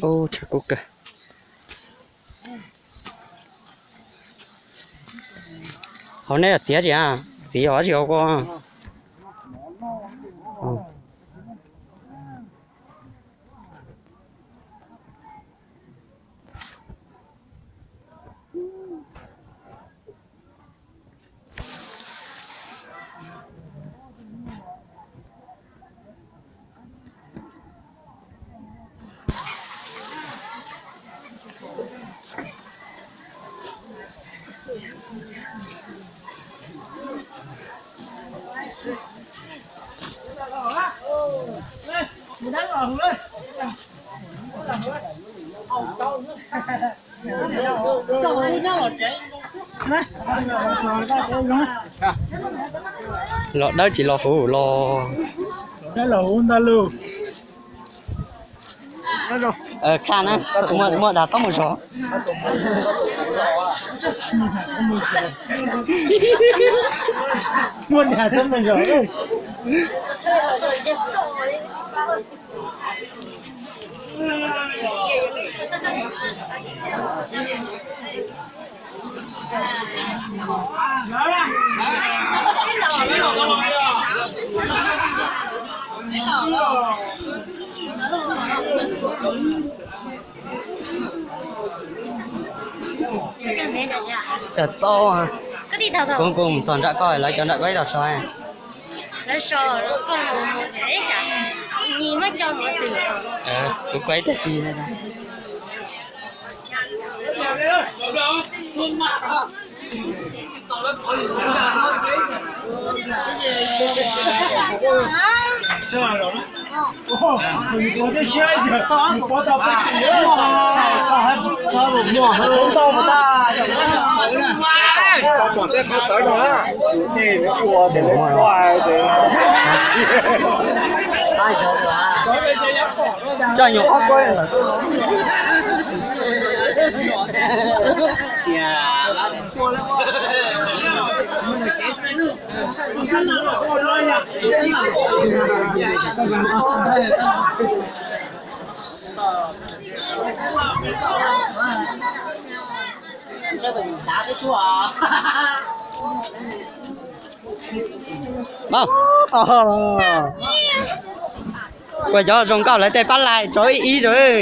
Ub, tshav kub kawg. Hauv nej txiav tsis, txiv hauv tsis hauv ko. Los dawb tsis los huv los. Dawb los huv ntag lauj. Kha na, muaj dag txhob mus zov. Muaj dag txhob mus zov. Cov tau, kuv kuv mus txog nram koj, lawv cov nram koj ib tau so. Kuv kuv ib tag kis. Tsa nyuam qhuav kuaj ntawm. Kuv cov zoo nkauj lawv tej pab lais tso ib ib rau.